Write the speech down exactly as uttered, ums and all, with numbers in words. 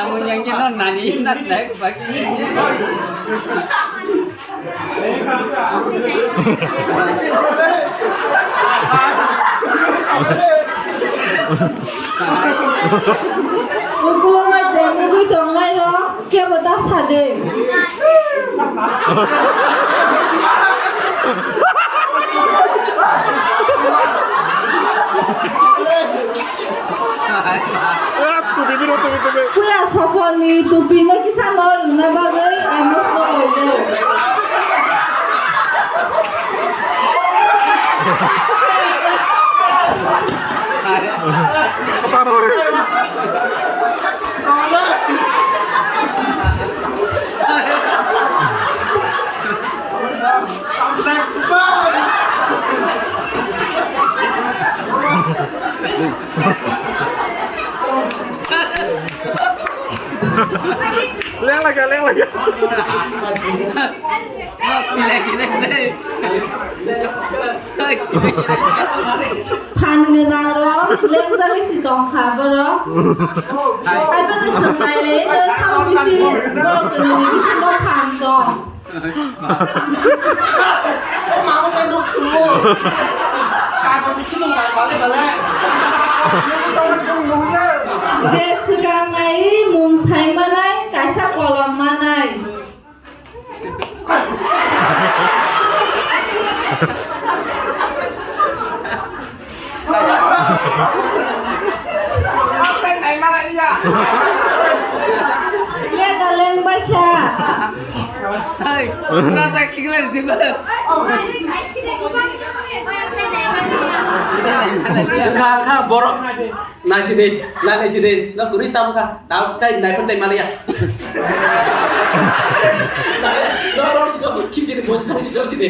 Amo yang keno nani nat dai ko baki. Ukuluma jemugwi tongnai rok kebo da sade. Tupi biro, tupi, tupi. Puya soponi tupi no kisa no rwna bagwi emotional oile. Leng lagi, leng lagi. Phan gwnang rok lengjagwi si tong kha borok. Hai bono swng nai le, tamo bisi borok tongmani bisingo phan tong. Je swkang nai mung sai manai, kaisa kolom manai. Iya, da leng bacha. Hai, rasa kigla di ba. Kha, kha, borok. Naisidi, na naisidi, no kwrwi tam kha. Tao tai naiphai tai maliya. No, no, no, kimchini bonsi thangsi, kimchini.